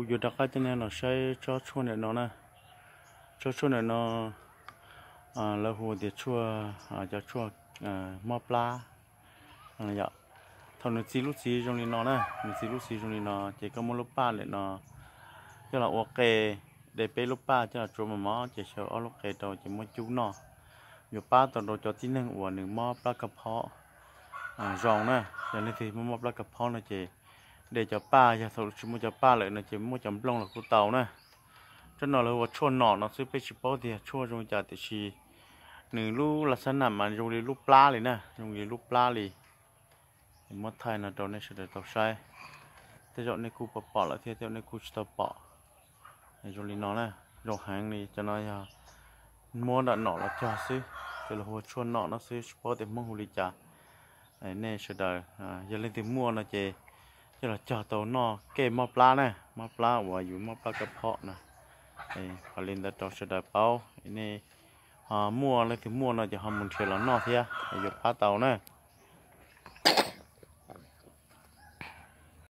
Kuv yuav rov qab coj nej los saib tsob tshuaj ntawm no na. Tsob tshuaj ntawm no lawv hu tias tshuaj, cov tshuaj mob plab yom. Thaum nws txi lub txiv zoo li no na, nws txi lub txiv zoo li no ces koj muab lub paj ntawm no coj los ua qe, de peb lub paj coj los tsuav mos mos ces xyaw ob lub qe rau ces muab cub noj. Yuav pab tau rau cov tib neeg uas nws mob plab kab phob zoo na. Yog leej twg mob mob plab kab phob no ces de cov paj, yog thaum tsis muaj cov paj lawm no ces muab cov nplooj los kuj tau na. Tsob no lawv hu ua tshuaj nom no xwb, peb tsis paub tias tshuaj zoo li cas tiam sis nws lub las xab nam mas zoo li lub plab li na, zoo li lub plab li. Muab thaij no rau nej sawv daws tau saib. Tej zaum nej kuj pom pom lawm thiab, tej zaum nej kuj tsis tau pom. Zoo li no na, zoo heev li. Cov no yog muab nram nom los cog xwb, ces lawv hu ua tshuaj nom no xwb, tsis paub tias Hmoob hu li cas. Nej sawv daws yog leej twg muaj no ces coj los cog tau noj kev mob plab na, mob plab uas yus mob plab kab phob na. Hais li ntawd rau sawv daws paub, nej ho muaj, leej twg muaj no ces ho mus nrhiav los noj thiab yuav pab tau na.